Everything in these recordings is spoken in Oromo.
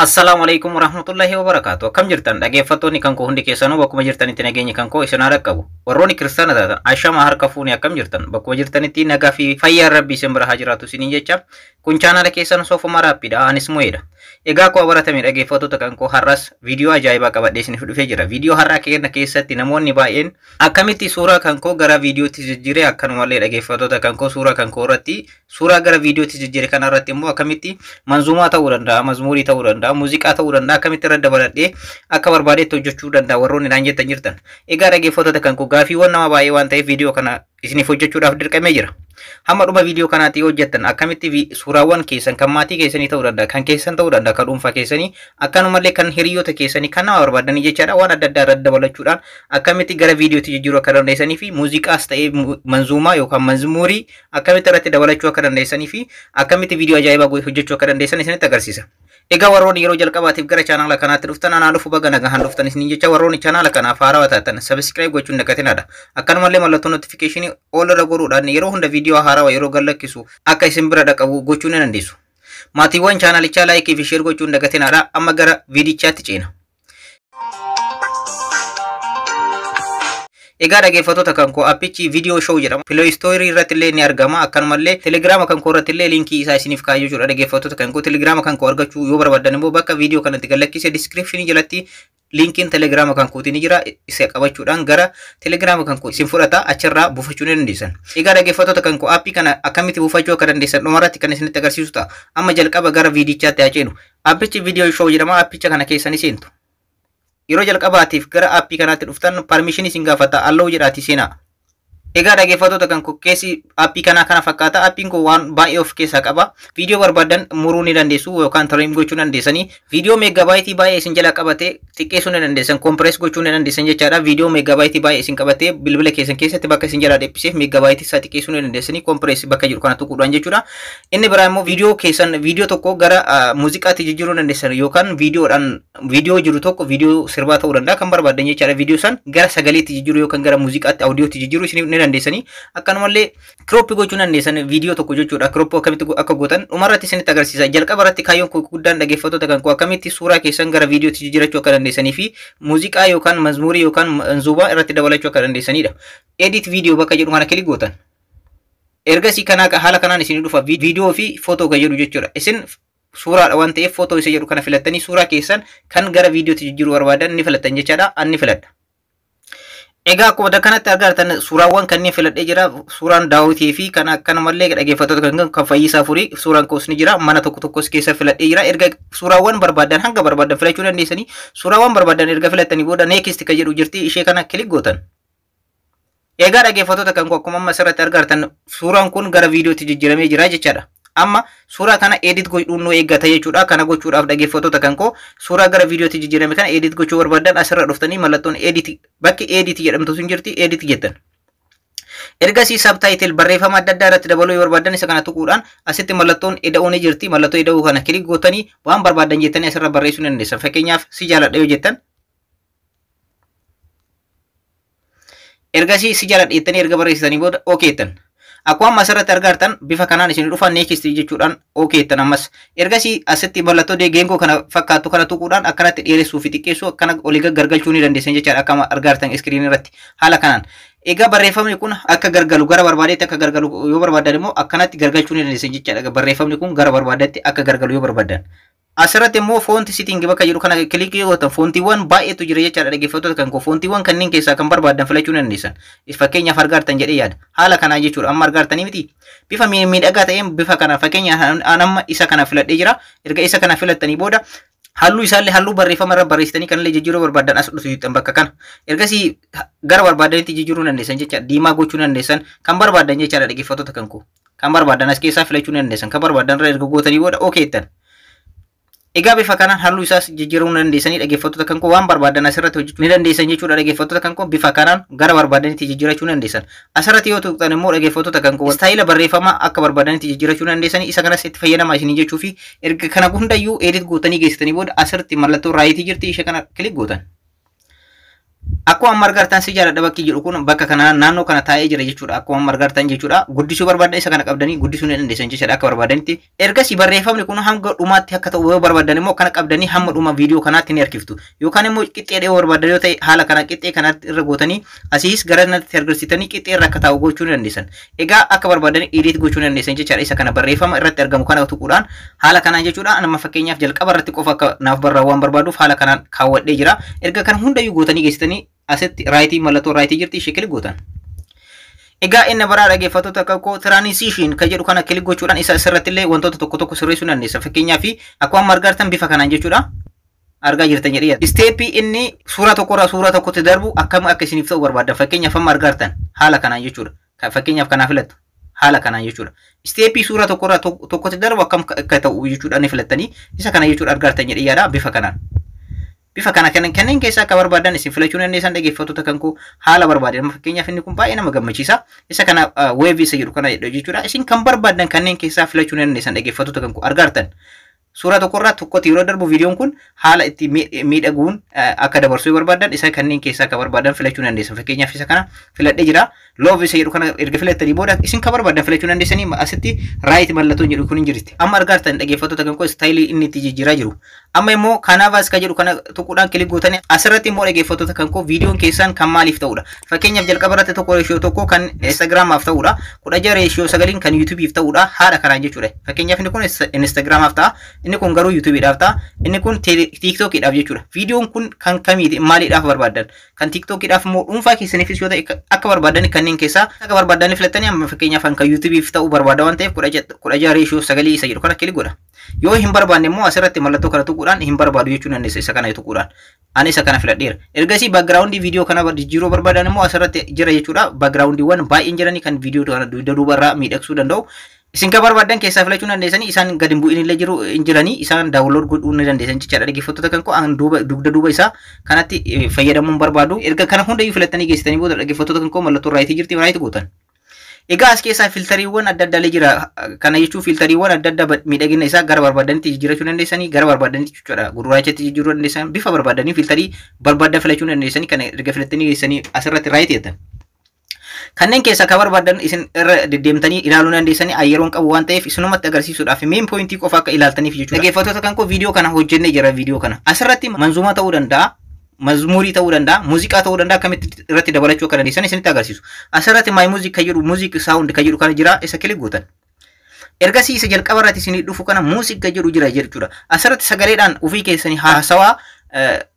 Assalaamu alaikum warahmatullahi wabarakaatu. Akkam jirtan dhaggeeffattoonni kan koo hundi keessanuu bakkuma jirtanitti nageenyi kan koo isin haa dhaqqabu. Warroonni kiristaana taatan ashama harka fuunee akkam jirtan bakkuma jirtanitti nagaa fi fayyaan rabbii isin bira haa jiraatu isiniin jecha kun chaanala keessan Soofuma Raappiidha anis Mo'eedha. Egaa akkuma baratame dhaggeeffattoota kan koo har'as viidiyoo ajaa'ibaa qabadhee isiniif dhufee jira. Viidiyoo har'aa keenya keessatti namoonni baay'een akkamitti suuraa kan koo gara viidiyootti jijjiiree akkanumallee dhaggeeffattoota kan koo suuraa kan koo irratti suuraa gara viidiyootti jijjiire kana irratti immoo akkamitti manzuumaa ta'uu danda'a, mazmuurii ta'uu danda'a, muuziqaa ta'uu danda'a akkamitti irra dabaladhee akka barbaadetti hojjechuu danda'a warroonni naan jettan jirtan. Egaa dhaggeeffattoota kan koo gaafiiwwan nama baay'ee waan ta'eef viidiyoo kana isiniif hojjechuudhaaf dirqamee jira. Hamma dhuma viidiyoo kanaatti yoo hojjettan akkamitti suuraawwan keessan kan maatii keessanii ta'uu danda'a, kan keessan ta'uu danda'a, kan dhuunfaa keessanii akkanumallee kan hiriyoota keessanii kan nama barbaadanii jechaadha waan adda addaa irratti dabalachuudhaan akkamitti gara viidiyootti jijjiiruu akka dandeessanii fi muuziqaas ta'ee manzuumaa yookaan mazmuurii akkamitti irratti dabalachuu akka dandeessanii fi akkamitti viidiyoo ajaa'ibaa hojjechuu akka dandeessan isinitti agarsiisa. Egaa warroonni yeroo jalqabaatiif gara chaanala kanaatti dhuftan anaa dhufu baga nagahaan dhuftan isiniin jecha warroonni chaanala kanaaf haarawaa taatan subscribe gochuun dagatinadha. Akkanumallee mallattoo notifiikeeshinii all irra godhuudhaan yeroo hunda viidiyoo haarawaa yeroo gadlakkisu akka isin bira dhaqabu gochuu ni dandeessu. Maatiiwwan chaanalichaa laayikii fi sheer gochuun dagatinadha. Amma gara viidichaatti ceena. Egaa dhaggeeffattoota kan koo appichi viidiyoo show jedhama. Play Store irratti illee ni argama. Akkanumallee Telegram kan koo irratti illee liinkii isaa isiniif kaa'ee jechuudha. Dhaggeeffattoota kan koo Telegram kan koo argachuu yoo barbaaddan immoo bakka viidiyoo kanatti gadlakkise description jalatti liinkiin Telegram kan kootii ni jira. Isa qabachuudhaan gara Telegram kan koo isin fudhata achirraa buufachuu ni dandeessan. Egaa dhaggeeffattoota kan koo aappii kana akkamitti buufachuu akka dandeessan dhumarratti kan isinitti agarsiisu ta'a. Amma jalqaba gara viidichaatti haa ceenu. Appichi viidiyoo show jedhama. Appicha kana keessa ni seentu. Yeroo jalqabaatiif gara aappii kanaatti dhuftan permission isin gaafata allow jedhaati seenaa. Egaa dhaggeeffattoota kan koo keessi aappii kanaa kana fakkaata. Aappiin kun waan baay'ee of keessaa qaba. Viidiyoo barbaadan muruu ni dandeessu yookaan trim gochuu ni dandeessanii. Viidiyoo meeggabaayitii baay'ee isin jala qabate xiqqeessuu ni dandeessan, compress gochuu ni dandeessan jechaadha. Viidiyoo meeggabaayitii baay'ee isin qabate bilbila keessan keessatti bakka isin jala dhiphiseef meeggabaayitii isaa xiqqeessuu ni dandeessanii compress bakka jiru kana tuquudhaan jechuudha. Inni biraa immoo viidiyoo keessan viidiyoo tokko gara muuziqaatti jijjiiruu dandeessan yookaan viidiyoodhaan viidiyoo jiru tokko viidiyoo sirbaa ta'uu danda'a kan barbaadan jechaadha. Viidiyoo san gara sagaleetti jijjiiruu yookaan gara muuziqaatti audiyootti jijjiiruu isin ni dandeessanii. Akkanumallee crop gochuu dandeessan viidiyoo tokko jechuudha. Crop akkamitti akka gootan dhumarratti isinitti agarsiisa. Jalqaba irratti kaayyoon koo guddaan dhaggeeffattoota kan koo akkamitti suuraa keessan gara viidiyootti jijjiirachuu akka dandeessanii fi muuziqaa yookaan mazmuurii yookaan manzuubaa irratti dabalachuu akka dandeessanidha. Edit video bakka jedhu kana kilik gootan. Ergasii kana haala kanaan isin dhufa viidiyoo fi footoo kan jedhu jechuudha. Isin suuraadha waan ta'eef footoo isa jedhu kana filattanii suuraa keessan kan gara viidiyootti jijjiiruu barbaadan ni filattan jechaadha. Ani ni filadha. Egaa akkuma kanatti argartan suuraawwan kanneen filadhee jira. Suuraan daawwitii fi kan akkanumallee dhaggeeffattoota kan fayyisaa furii suuraan koos ni jira. Mana tokko tokkos keessa filadhee jira. Erga suuraawwan barbaadan hanga barbaadan filachuu dandeessanii suuraawwan barbaadan erga filattanii booda next kan jedhu jirti ishee kana kilik gootan. Egaa dhaggeeffattoota kan akkuma amma asirratti argartan suuraan kun gara viidiyootti jijjiiramee jira jechaadha. Amma suuraa kana edit godhuun nu eeggata jechuudha. Kana gochuudhaaf dhaggeeffattoota kan koo suuraa gara viidiyootti jijjiirame kana edit gochuu barbaadan asirra dhuftanii mallattoon edit bakki edit jedhamtu sun jirti edit jettan. Ergasii subtitle barreeffama adda addaa irratti dabaluu yoo barbaadan isa kana tuquudhaan asitti mallattoon ida'uu ni jirti. Mallattoo ida'uu kana kilik gootanii waan barbaadan jettanii asirra barreessuu ni dandeessan. Fakkeenyaaf si jaaladha yoo jettan ergasii si jaaladha jettanii erga barreessitanii booda ok jettan. Akkuma amma asirratti argartan bifa kanaan isin dhufa next jechuudhaan ok jettan ammas. Ergasii asitti mallattoo geengoo kana fakkaattu kana tuquudhaan akkanatti dheeressuu fi xiqqeessuu akkana olii gargalchuu ni dandeessan jechaadha akkuma argartan iskiriin irratti haala kanaan. Egaa barreeffamni kun akka gargalu gara barbaadetti akka gargalu yoo barbaadan immoo akkanatti gargalchuu ni dandeessan jechaadha. Barreeffamni kun gara barbaadetti akka gargalu yoo barbaadan. Asirratti immoo font setting bakka jiru kana kilikii yoo gootan foontiiwwan baay'eetu jira jechaadha dhaggeeffattoota kan koo foontiiwwan kanneen keessaa kan barbaadan filachuu ni dandeessan. Fakkeenyaaf argartan jedhee yaada. Haala kanaa jechuudha. Amma argartanii miti. Bifa miidhagaa ta'een bifa kana fakkeenyaaf an amma isa kana filadhee jira. Erga isa kana filattanii booda halluu isaallee halluu barreeffama irra barreessitanii kanallee jijjiiruu barbaadan as dhufu jettan bakka kana. Ergasii gara barbaadanitti jijjiiruu dandeessan jechaadha. Diimaa gochuu dandeessan kan barbaadan jechaadha dhaggeeffattoota kan koo. Kan barbaadan as keessaa filachuu dandeessan. Kan barbaadan irra erga gootanii booda ok jettan. Egaa bifa kanaan halluu isaas jijjiiruu ni dandeessanii dhaggeeffattoota kan koo waan barbaadan asirratti hojjechuu ni dandeessan jechuudha dhaggeeffattoota kan koo bifa kanaan gara barbaadanitti jijjiirachuu ni dandeessan. Asirratti yoo tuqxan immoo dhaggeeffattoota kan koo istaayila barreeffamaa akka barbaadanitti jijjiirachuu ni dandeessanii isa kanas itti fayyadamaa isinii jechuu fi erga kana hundayyuu edit gootanii geessitanii booda asirratti mallattoo raayitii jirti ishee kana kilik gootan. Akkuma amma argartan si jaaladha bakki jedhu kun bakka kana naannoo kana taa'ee jira jechuudha. Akkuma amma argartan jechuudha. Guddisuu barbaadan isa kana qabdanii guddisuu ni dandeessan jechuudha akka barbaadanitti. Ergasii barreeffamni kun hanga dhumaatti akka ta'u yoo barbaadan immoo kana qabdanii hamma dhuma viidiyoo kanaatti ni harkiftu. Yookaan immoo qixxee yoo barbaadan yoo ta'e haala kana qixxee kanatti irra gootanii asiis gara natti argisiisanii qixxee irra akka taa'u gochuu ni dandeessan. Egaa akka barbaadan edit gochuu ni dandeessan jechuudha. Isa kana barreeffama irratti argamu kana tuquudhaan haala kanaan jechuudha. Nama fakkeenyaaf jalqaba irratti qofa akka naaf barraa'u waan barbaaduuf haala kanaan kaawwadhee jira. Erga kan hundayyuu gootanii geessitanii asitti right mallattoo right jirti ishee click gootan. Egaa inni biraa dhaggeeffattoota koo transition kan jedhu kana click gochuudhaan isa asirratti illee wantoota tokko tokko sirreessuu dandeessa. Fakkeenyaaf akkuma amma argartan bifa kanaan jechuudha. Argaa jirtan jedhee. Step inni suuraa tokkorraa suuraa tokkotti darbu akkam akka isiniif ta'u barbaadan. Fakkeenyaaf amma argartan haala kanaan jechuudha. Fakkeenyaaf kanaa filattu. Haala kanaan jechuudha. Step suuraa tokkorraa tokkotti darbu akkam akka ta'u jechuudha ni filattanii isa kana jechuudha argartan jedhee yaada bifa kanaan. Bifa kana kanneen keessaa akka barbaadan isin filachuu dandeessan dhaggeeffattoota kan koo haala barbaadan. Fakkeenyaaf inni kun baay'ee nama gammachiisa. Isa kana wave isa jedhu kana jechuudha. Isin kan barbaadan kanneen keessaa filachuu dandeessan dhaggeeffattoota kan koo argartan. Suuraa tokkorraa tokkotti yeroo darbu viidiyoon kun haala itti miidhaguun akka dabarsuu barbaadan isa kanneen keessaa akka barbaadan filachuu dandeessan. Fakkeenyaaf isa kana filadhee jira. Love isa jedhu kana erga filattanii booda isin kan barbaadan filachuu dandeessanii asitti right mallattoon jedhu kun hin jirti. Amma argartan dhaggeeffattoota kan koo style inni itti jijjiiraa jiru. Amma immoo canvas kan jedhu kana tuquudhaan click gootanii asirratti immoo dhaggeeffattoota kan koo viidiyoon keessan kan maaliif ta'udha. Fakkeenyaaf jalqaba irratti 1:1 kan Instagramaaf ta'udha. 16:9 kan YouTubeif ta'udha. Haala kanaan jechuudha. Fakkeenyaaf inni kun Instagramaaf ta'a. Inni kun garuu YouTubeidhaaf ta'a. Inni kun TikTokiidhaaf jechuudha. Viidiyoon kun kan kamiiti maaliidhaaf barbaadan? Kan TikTokiidhaaf immoo dhuunfaa keessaniifis yoo ta'e akka barbaadan kanneen keessaa akka barbaadan filattanii amma fakkeenyaaf kan YouTubeif ta'uu barbaada waan ta'eef 16:9 isa jedhu kana click godha. Yoo hin barbaanne immoo asirratti mallattoo kana tuquudhaan hin barbaadu jechuu dandeessa isa kana tuquudhaan. Ani isa kana filadheera. Ergasii background viidiyoo kana jijjiiruu barbaadan immoo asirratti jira jechuudha. Backgroundiiwwan baay'een jiranii kan viidiyoo kana dugda duubarraa miidhagsuu danda'u. Isin kan barbaadan keessaa filachuu dandeessanii isaan gadi hin bu'in illee jiru hin jiranii isaan download godhuu ni dandeessan jechaadha. Dhaggeeffattoota kan koo an duuba dugda duuba isaa kanatti fayyadamuun barbaadu. Erga kana hundayyuu filattanii geessitanii booda dhaggeeffattoota kan koo mallattoo right jirti right gootan. Egaa as keessaa filteriiwwan adda addaa jira. Kana jechuun filteriiwwan adda addaa miidhagina isaa gara barbaadanitti jijjiirachuu dandeessanii gara barbaadanitti jechuudha. Gurraachatti jijjiiruu dandeessan bifa barbaadanii filterii barbaadan filachuu dandeessanii kana erga filattanii geessanii asirratti right jettan. Kanneen keessaa kan barbaadan isin irra deddeemtanii ilaaluu dandeessanii yeroon qabu waan ta'eef isinumatti agarsiisuudhaaf main point qofa akka ilaaltaniif jechuudha. Dhaggeeffattoota kan koo viidiyoo kana hojjennee jira viidiyoo kana. Asirratti manzuumaa ta'uu danda'a. Mazmuurii ta'uu danda'a, muuziqaa ta'uu danda'a akkamitti irratti dabalachuu akka dandeessan isinitti agarsiisu. Asirratti my music kan jedhu music sound kan jedhu kana jira isa click gootan. Ergasii isa jalqaba irratti isinii dhufu kana music kan jedhu jira jechuudha. Asirratti sagaleedhaan ofii keessanii haasawaa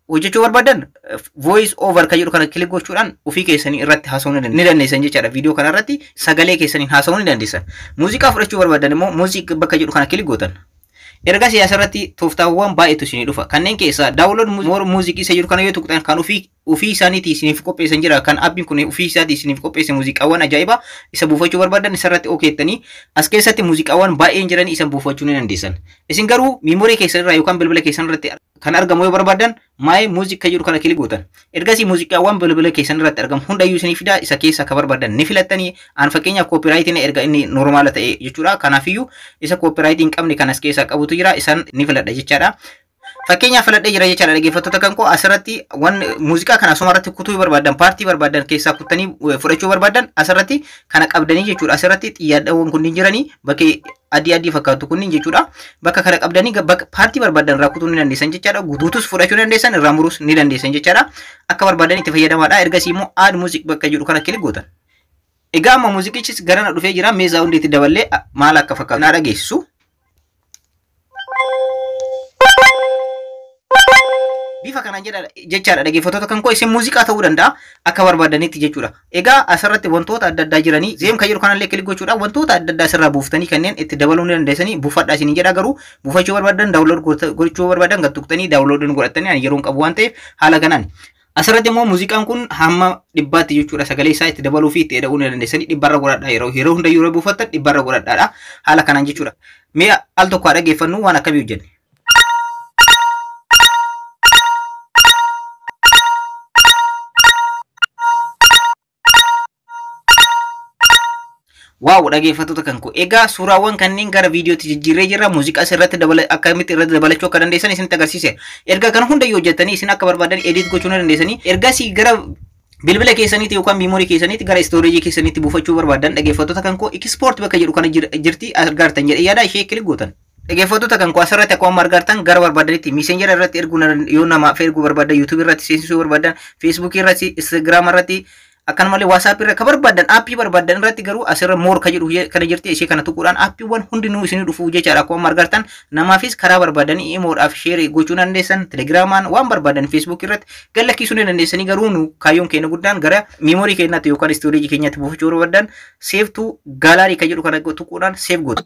hojjechuu barbaadan voice over kan jedhu kana click gochuudhaan ofii keessanii irratti haasa'uu ni dandeessan jechaadha. Viidiyoo kana irratti sagalee keessaniin haasa'uu ni dandeessan. Muuziqaa fudhachuu barbaadan immoo music bakka jedhu kana click gootan. Ergasii asirratti tooftaawwan baay'eetu isinii dhufa. Kanneen keessaa download more music isa jedhu kana yoo tuqxan kan ofii isaaniitii isiniif qopheessan jira. Kan appiin kun ofii isaatii isiniif qopheesse muuziqaawwan ajaa'ibaa isa buufachuu barbaadan isarratti okeettanii as keessatti muuziqaawwan baay'een jiran isa buufachuu ni dandeessan. Isin garuu memory keessan irraa yookaan bilbila keessan irratti kan argamu yoo barbaadan my music kan jedhu kana click gootan. Ergasii muuziqaawwan bilbila keessan irratti argamu hundayyuu isinii fida isa keessaa kan barbaadan ni filattanii an fakkeenyaaf copyrightiin erga inni normal ta'e jechuudha. Kanaafiyyuu isa copyright hin qabne kan as keessaa qabutu jira isaan ni filadha jechaadha. Fakkeenyaaf filadhee jira jechaadha dhaggeeffattoota kan koo asirratti waan muuziqaa kana asuma irratti kutuu barbaadan part barbaadan keessaa kuttanii fudhachuu barbaadan asirratti kana qabdanii jechuudha. Asirratti xiyyaadhaawwan kunniin jiranii bakkee adii adii fakkaatu kunniin jechuudha. Bakka kana qabdanii bakka part barbaadan irraa kutuu ni dandeessan jechaadha. Guutuus fudhachuu dandeessan irraa muruus ni dandeessan jechaadha. Akka barbaadan itti fayyadamaadha. Ergasii immoo add music bakka jedhu kana click gootan. Egaa amma muuziqichis garana dhufee jira. Meezaa hundi itti daballee maal akka fakkaatu na dhageessisu. Bifa kanaan jechaadha dhaggeeffattoota kan koo isin muuziqaa ta'uu danda'a akka barbaadanitti jechuudha. Egaa asirratti wantoota adda addaa jiranii theme kan jedhu kanallee click gochuudhaan wantoota adda addaa asirraa buuftanii kanneen itti dabaluu ni dandeessanii buufadhaa isiniin jedha garuu buufachuu barbaadan download gochuu barbaadan gad tuqxanii download godhatanii ani yeroon qabu waan ta'eef haala kanaan. Asirratti immoo muuziqaan kun hamma 100tti jechuudha sagalee isaa itti dabaluu fi itti eda'uu ni dandeessanii 100rra godhadhaa yeroo hunda yeroo buufattan 100rra godhadhaadha haala kanaan jechuudha. Mee al tokko haa dhaggeeffannu waan akkamii hojjenne. Wow, dhaggeeffattoota kan koo, egaa suuraawwan kanneen gara viidiyootti jijjiirree jirra. Muuziqaa irratti dabala, akkamitti irratti dabalachuu akka dandeessan isinitti agarsiise. Erga kana hundayyuu hojjettanii, isin akka barbaadan edit gochuu ni dandeessanii. Ergasii gara bilbila keessaniitti yookaan memory keessaniitti, gara storage keessaniitti buufachuu barbaadan, dhaggeeffattoota kan koo, export bakka jedhu kana jirti, argartan jedhee yaada, ishee click gootan. Dhaggeeffattoota kan koo, asirratti akkuma argartan gara barbaadanitti Messenger irratti erguu yoo namaaf erguu barbaadan, YouTube irratti seensisuu barbaadan, Facebook irratti, Instagram irratti, akkanumallee WhatsApp irra ka barbaadan, app barbaadan irratti. Garuu asirra more ka jedhu kana jirti. Ishee kana tuquudhaan appiiwwan hundinuu isinii dhufuu jechaadha. Akkuma argartan namaafis karaa barbaadan imoodhaaf share gochuu dandeessan, Telegramaan, waan barbaadan Facebook irratti gallakkisuu ni dandeessanii. Garuu nu kaayyoon keenya guddaan gara memory keenyaatti yookaan storage keenyaatti buufachuu barbaadan, save to gallery ka jedhu kana tuquudhaan save gootu.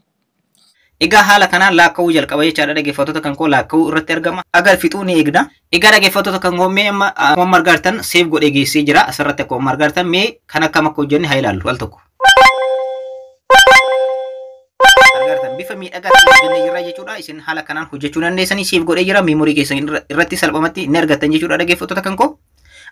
Egaa haala kanaan laakka'uu jalqaba jechaadha, dhaggeeffattoota kan koo, laakka'uu irratti argama. Agar fixuu ni eegna. Egaa dhaggeeffattoota kan koo, mee amma akkuma argartan save godhee geessee jira. Asirratti akkuma argartan, mee kan akkam akka hojjenne haa ilaallu al tokko. Argartan, bifa miidhagaa ta'een hojjennee jirra jechuudha. Isin haala kanaan hojjechuu dandeessanii, save godhee jira. Memory keessan irratti salphumatti ni argattan jechuudha, dhaggeeffattoota kan koo.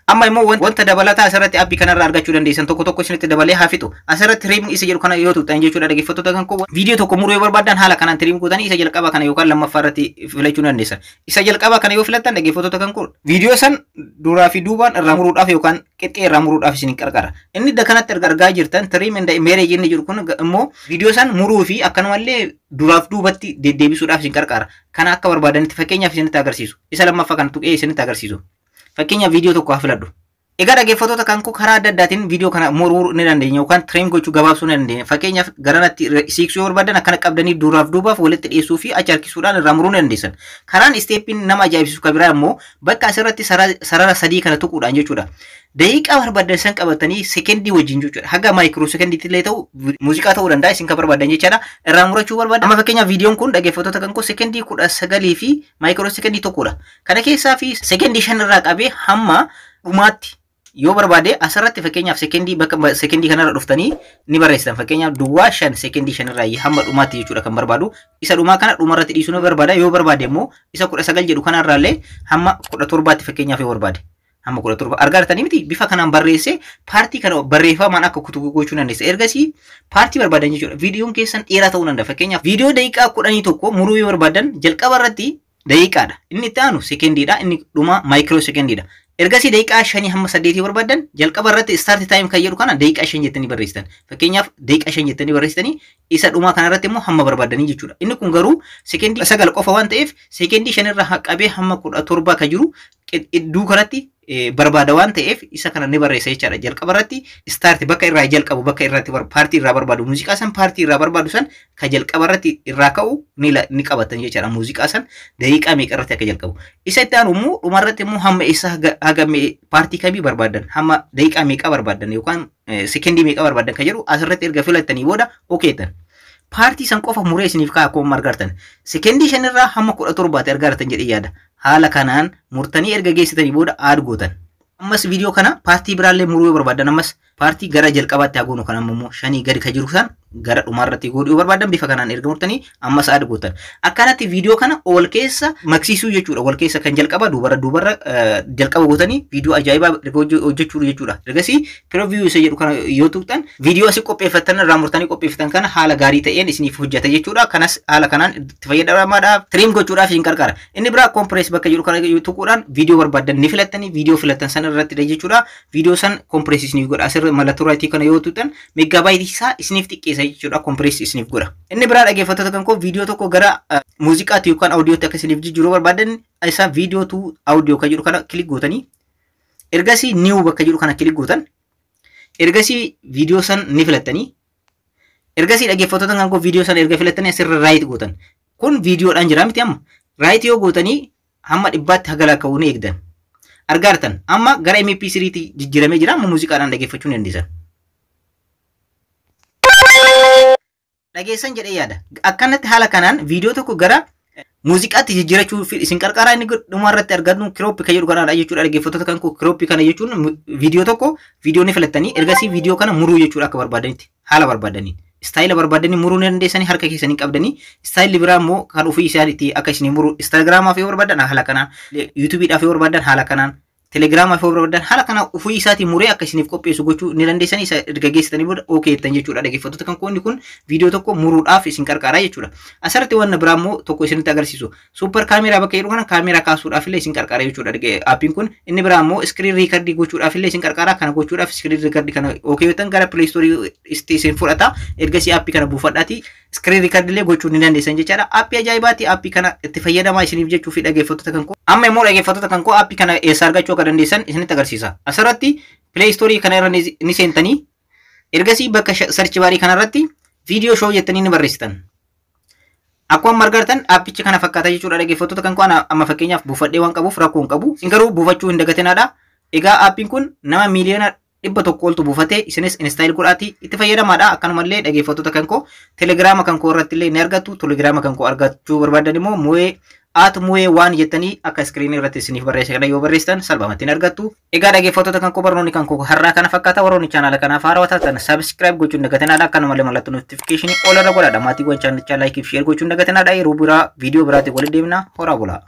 Amma immoo wanta dabalataa asirratti app kanarraa argachuu dandeessan tokko tokko isinitti dabalee haa fixu. Asirratti trim isa jedhu kana yoo tuqxan jechuudha, dhaggeeffattoota kan koo, viidiyoo tokko muruu yoo barbaadan haala kanaan trim gootanii isa jalqabaa kana yookaan lammaffaa irratti filachuu dandeessan. Isa jalqabaa kana yoo filattan, dhaggeeffattoota kan koo, viidiyoo san duraa fi duubaan irraa muruudhaaf yookaan qixxee irraa muruudhaaf isin qarqara. Inni iddoo kanatti argaa jirtan trim and merge inni jedhu kun immoo viidiyoo san muruu fi akkanumallee duraaf duubatti deddeebisuudhaaf isin qarqara. Kana akka barbaadanitti fakkeenyaaf isinitti agarsiisu. Isa lammaffaa kana tuqee isinitti agarsiisu. Fakkeenyaaf viidiyoo tokko haa filadhu. Egaa dhaggeeffattoota kan koo, karaa adda addaatiin viidiyoo kana muruu ni dandeenya yookaan trim gochuu, gabaabsuu ni dandeenya. Fakkeenyaaf garanatti siiqsuu yoo barbaadan akkana qabdanii duraaf duubaaf walitti dhiyeessuu fi achi harkisuudhaan irraa muruu ni dandeessan. Karaan stepiin nama ajaa'ibsiisu kan biraa immoo bakka asirratti sarara sadii kana tuquudhaan jechuudha. Daqiiqaa barbaadan san qabatanii sekendii wajjin jechuudha. Haga micro sekendiitti illee ta'u, muuziqaa ta'uu danda'a, isin kan barbaadan jechaadha. Irraa murachuu barbaadan. Amma fakkeenyaaf viidiyoon kun, dhaggeeffattoota kan koo, sekendii 19 fi micro sekendii tokkodha. Kana keessaa fi sekendii 5 irraa qabee hamma dhumaatti yoo barbaade, asirratti fakkeenyaaf sekendii bakka sekendii kanarra dhuftanii ni barreessitan. Fakkeenyaaf duwwaa 5, sekendii 5 irraa hamma dhumaatti jechuudha kan barbaadu. Isa dhumaa kana dhumarratti dhiisuu ni barbaada. Yoo barbaade immoo isa 19 jedhu kanarraallee hamma 17tti fakkeenyaaf yoo barbaade, hamma 17 argaa jirtanii miti? Bifa kanaan barreessee part kana barreeffamaan akka kutu gochuu dandeessa. Ergasii part barbaadan jechuudha. Viidiyoon keessan dheeraa ta'uu danda'a. Fakkeenyaaf viidiyoo daqiiqaa 11 muruu yoo barbaadan, jalqaba irratti daqiiqaadha. Inni itti aanu sekendiidha. Inni dhuma micro sekendiidha. Ergasii daqiiqaa 5 hamma 8 barbaadan, jalqaba irratti start time kan jedhu kana daqiiqaa 5 jettanii barreessitan. Fakkeenyaaf daqiiqaa 5 jettanii barreessitanii isa dhumaa kanarratti immoo hamma barbaadanii jechuudha. Inni kun garuu sekendii 9 qofa waan ta'eef, sekendii 5 irraa qabee hamma 17 kan jiru iddoo kanatti barbaada waan ta'eef, isa kana ni barreessa jechaadha. Jalqaba irratti start bakka irraa jalqabu, bakka irratti part irraa barbaadu, muuziqaa san part irraa barbaadu san ka jalqaba irratti irraa ka'u ni qabatan jechaadha. Muuziqaa san daqiiqaa meeqa irratti akka jalqabu. Isa itti aanu immoo dhuma irratti immoo hamma isa haga part kamii barbaadan, hamma daqiiqaa meeqa barbaadan yookaan sekendii meeqa barbaadan kan jedhu asirratti erga filattanii booda okeetan. Part san qofa muree isiniif ka'a akkuma argartan. Sekendii 5rraa hamma 17tti argartan jedhee yaada. Haala kanaan murtanii erga geessitanii booda add gootan. Ammas viidiyoo kana part biraallee muruu yoo barbaadan, ammas part gara jalqabaatti haa goonu, kan amma immoo 5 gadi ka jiru san gara dhumaarratti godhuu yoo barbaadan, bifa kanaan erga murtanii ammas add gootan. Akkanatti viidiyoo kana wal keessa maksiisuu jechuudha. Wal keessa kan jalqaba duubarra duubarra jalqaba gootanii viidiyoo ajaa'ibaa hojjechuu jechuudha. Ergasii preview isa jedhu kana yoo tuqxan, viidiyoo asii qopheeffatan irraa murtanii qopheeffatan kana haala gaarii ta'een isiniif hojjeta jechuudha. Kanas haala kanaan itti fayyadamaadhaaf, trim gochuudhaaf isin qarqara. Inni biraa compress bakka jedhu kana tuquudhaan viidiyoo barbaadan ni filattanii, viidiyoo filattan san irratti jechuudha. Viidiyoo san compress isiniif godha. Asirra mallattoo right kana yoo tuqxan megabyte isaa isiniif xiqqeessa jechuudha. Compress isiniif godha. Inni biraa, dhaggeeffattoota kan koo, viidiyoo tokko gara muuziqaatti yookaan audiyootti akka isiniif jijjiiruu barbaadan, isa video to audio kan jedhu kana click gootanii, ergasii new bakka jedhu kana click gootan. Ergasii viidiyoo san ni filattanii. Ergasii, dhaggeeffattoota kan koo, viidiyoo san erga filattanii asirra right gootan. Kun viidiyoodhaan jira miti? Amma right yoo gootanii hamma 100tti haga lakkaa'uu ni eegdan. Argaartan, amma gara MP3tti jijjiiramee jira. Amma muuziqaadhaan dhaggeeffachuu ni dandeessan. Dhageessan jedhee yaada. Akkanatti haala kanaan viidiyoo tokko gara muuziqaatti jijjiirachuu isin qarqaraa. Inni dhuma irratti argannu crop kan jedhu kanaadha jechuudha, dhaggeeffattoota kan koo. Crop kana jechuun viidiyoo tokko viidiyoo ni filattanii, ergasii viidiyoo kana muruu jechuudha akka barbaadanitti, haala barbaadaniin. Style barbaadanii muruu ni dandeessanii, harka keessanii qabdanii. Styleli biraa immoo kan ofii isaaniitti akka isin muru, Instagramaaf yoo barbaadan haala kanaan, YouTubeiidhaaf yoo barbaadan haala kanaan. Telegiraama fi barbaadan haala kana ofii isaatii muree akka isiniif qopheessu gochuu ni dandeessan. Isa erga geessitanii booda okay jettan jechuudha. Dhaggeeffattoota kan koo, inni kun viidiyoo tokko muruudhaaf isin qarqaara jechuudha. Asirratti wanna biraa immoo tokko isinitti agarsiisu. Super camera bakka jedhu kana kaameraa kaasuudhaaf illee isin qarqaara jechuudha. Aappiin kun inni biraa immoo screen record gochuudhaaf illee isin qarqaara. Kana gochuudhaaf screen record kana okay jettan, gara Play Store isin fudhata. Ergasii aappii kana buufadhaati screen record illee gochuu ni dandeessan jechaadha. Aappii ajaa'ibaati. Aappii kana itti fayyadamaa isiniif jechuu fi dhaggeeffattoota kan koo. Amma immoo, dhaggeeffattoota kan koo, aappii kana eessa argachuu akka dandeessan isinitti agarsiisa. Asirratti Play Store kana irra ni seentanii, ergasii bakka search bar kanarratti Video Show jettanii ni barreessitan. Akkuma argartan aappichi kana fakkaata jechuudha, dhaggeeffattoota kan koo. Amma fakkeenyaaf buufadhee waan qabuuf rakkoo hin qabu. Isin garuu buufachuu hin dagatinaadha. Egaa aappiin kun nama 100,000,000 oltu buufatee, isinis install godhaatii itti fayyadamaadha. Akkanumallee, dhaggeeffattoota kan koo, Telegiraama kan koo irratti illee ni argattu. Telegiraama kan koo argachuu barbaadan immoo mu'ee @mu'ee1 jettanii akka iskiriinii irratti isiniif barreessa kana yoo barreessitan salphumatti ni argattu. Egaa, dhaggeeffattoota kan koo, barnoonni kan koo har'aa kana fakkaata. Warroonni chaanaala kanaaf haarawaa taatan subscribe gochuun dagatinaadha. Akkanumallee mallattoo notification ol irra godhaadha. Maatiiwwan chaanalichaa like fi share gochuun dagatinaadha. Yeroo biraa viidiyoo biraatiin walitti deemna. Horaa bulaa.